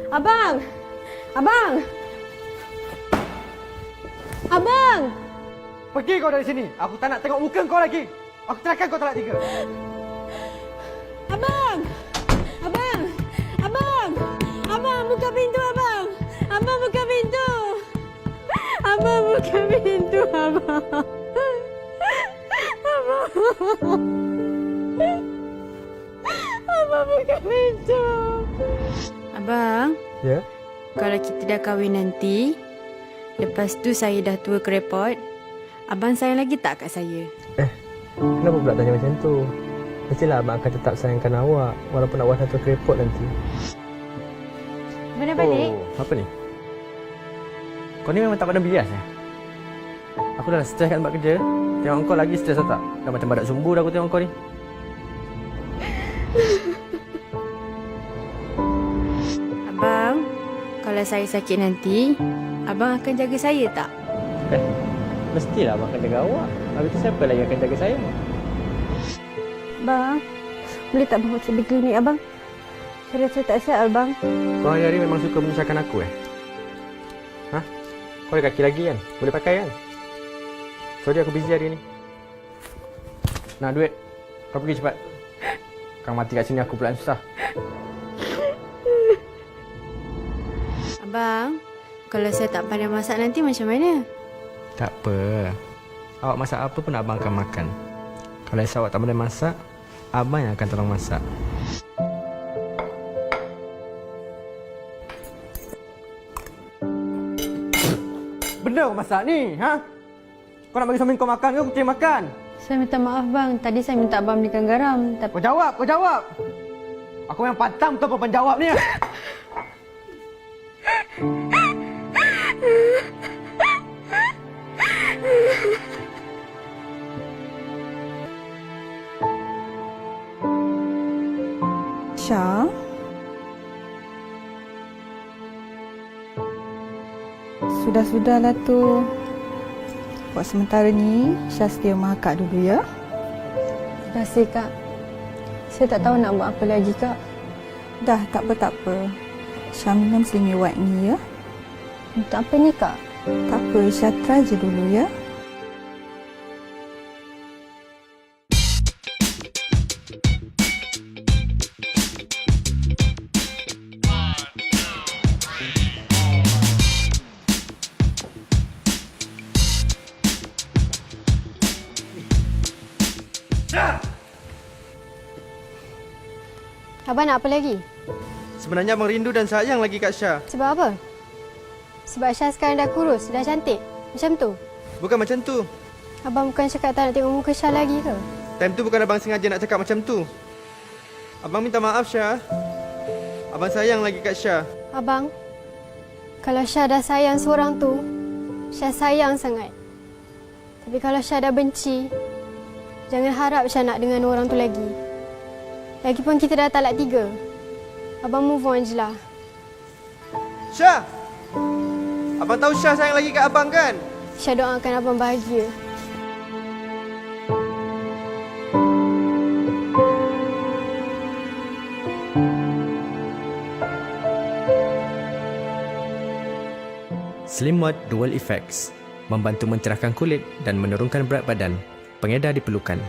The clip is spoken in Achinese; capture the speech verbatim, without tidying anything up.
Abang! Abang! Abang! Pergi kau dari sini! Aku tak nak tengok muka kau lagi! Aku terakan kau talak tiga! Abang! Abang! Abang! Abang, buka pintu, Abang! Abang, buka pintu! Abang, buka pintu, Abang! Abang! Abang, buka pintu! Abang, Ya? kalau kita dah kahwin nanti, lepas tu saya dah tua kerepot, abang sayang lagi tak kat saya? Eh, kenapa pula tanya macam tu? Mestilah abang akan tetap sayangkan awak, walaupun awak dah tua kerepot nanti. Benar balik? Oh, apa ni? Kau ni memang tak pandang bias, eh? Aku dah stres kan bak kerja. Tengok kau lagi stres tak? Dah macam badak sumbu dah aku tengok kau ni. Abang, kalau saya sakit nanti, abang akan jaga saya tak? Eh, mestilah abang akan jaga awak. Habis tu siapa lagi akan jaga saya? Bang, boleh tak bang masuk pergi klinik abang? Saya rasa tak sihat abang. Kau hari-hari memang suka menyusahkan aku, eh? Hah? Kau ada kaki lagi kan? Boleh pakai kan? Sorry, aku busy hari ni. Nah, duit. Kau pergi cepat. Kang mati kat sini, aku pula yang susah. Abang, kalau saya tak pandai masak nanti macam mana? Tak apa. Awak masak apa pun abang akan makan. Kalau saya awak tak pandai masak, abang yang akan tolong masak. Bener masak ni, ha? Kau nak bagi suami kau makan ke kucing makan? Saya minta maaf, Bang. Tadi saya minta Abang belikan garam, tapi Kau jawab, kau jawab! Aku yang pantang betul abang jawab ni. Sya? Sudah-sudahlah tu. Buat sementara ni, Sya setia sama Kak dulu ya. Terima kasih, Kak. Saya tak tahu nak buat apa lagi, Kak. Dah, tak apa, tak apa. Sya minum Slimming White ni ya. Untuk apa ni, Kak? Tak apa, Sya try je dulu ya. Abang nak apa lagi? Sebenarnya abang rindu dan sayang lagi kat Sya. Sebab apa? Sebab Sya sekarang dah kurus, dah cantik. Macam tu? Bukan macam tu. Abang bukan cakap tak nak tengok muka Sya lagi ke? Time tu bukan abang sengaja nak cakap macam tu. Abang minta maaf, Sya. Abang sayang lagi kat Sya. Abang, kalau Sya dah sayang seorang tu, Sya sayang sangat. Tapi kalau Sya dah benci, jangan harap Sya nak dengan orang tu lagi. Lagipun kita dah talak tiga. Abang move on je lah. Sya! Abang tahu Sya sayang lagi kat abang kan? Sya doakan abang bahagia. Slim White Dual Effects, membantu mencerahkan kulit dan menurunkan berat badan. Pengedar diperlukan.